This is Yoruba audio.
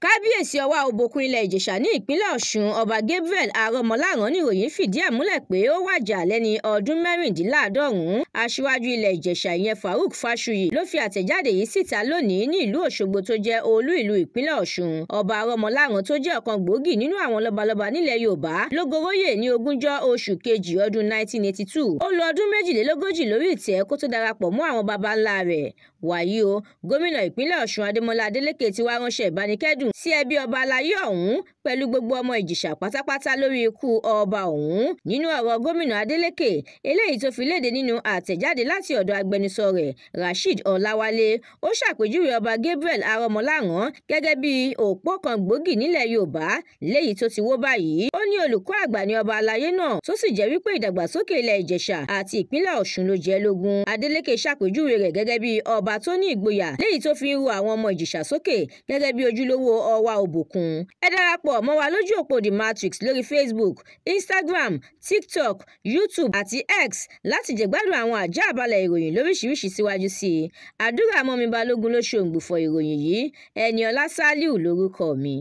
Kábíyèsí Ọwá Òbòkun ilẹ̀ Ìjẹ̀ṣà ní ìpínlẹ̀ Ọ̀ṣun, Ọba Gabriel Arọmọláràn níròyìn fìdí ẹ̀ múlẹ̀ pé ó wàjà lẹ́ni ọdún 96. Aṣíwájú ilẹ̀ Ìjẹ̀ṣà ìyẹn Farouk Fásùyì ló fi àtẹ̀jáde yìí síta lónìí ní ìlú Òṣogbo tó jẹ́ olú ìlú ìpínlẹ̀ Ọ̀ṣun. Ọba Arọmọláràn tó jẹ́ ọ̀kan gbòógì nínú àwọn lọ́balọ́ba nílẹ̀ Yorùbá ló goróyè ní ogúnjọ́ oṣù kejì ọdún 1982. Ó lo ọdún 42 lórí ìtẹ́ kó tó darapọ̀ mọ́ àwọn baba ńlá rẹ̀. Wàyí o, gómìnà ìpínlẹ̀ Ọ̀ṣun Adémọ́lá Adélékè ti wá ránṣẹ́ ìbánikẹ́dùn sí ẹbí ọba aláyé ọ̀hún pẹ̀lú gbogbo ọmọ Ìjẹ̀ṣà pátápátá lórí ikú ọba ọ̀hún. Nínú ọ̀rọ̀ gómìnà Adélékè eléyìí tó fi léde nínú àtẹ̀jáde láti ọ̀dọ̀ agbẹnusọ rẹ̀ Rasheed Ọláwálé, ó ṣàpèjúwe ọba Gabriel Arọmọláràn gẹ́gẹ́ bí òpó kan gbòógì nílẹ̀ Yorùbá léyìí tó ti wó báyìí. Ó ní olùkọ́ àgbà ní ọba aláyé náà tó sì jẹ́ wípé ìdàgbàsókè ilẹ̀ Ìjẹ̀ṣà àti ìpínlẹ̀ Ọ̀ṣun ló jẹ́ lógún. Adélékè ṣàpèjúwe rẹ̀ gẹ́gẹ́ bí ọba tó ní ìgboyà léyìí tó fi ń ru àwọn ọmọ Ìjẹ̀ṣà sókè gẹ́gẹ́ bí ojúlówó Ọwá Òbòkun. Ẹ darapọ̀ mọ́ wa lójú òpó The Matrix lórí Facebook, Instagram, TikTok, YouTube àti X láti jẹ̀gbádùn àwọn àjààbalẹ̀ ìròyìn lóríṣiríṣi síwájú sí i. Àdúrà Mọ́mi Balógun ló ṣe òǹgbùfọ̀ ìròyìn yìí. Ẹniọlá Sálíù lórúkọ mi.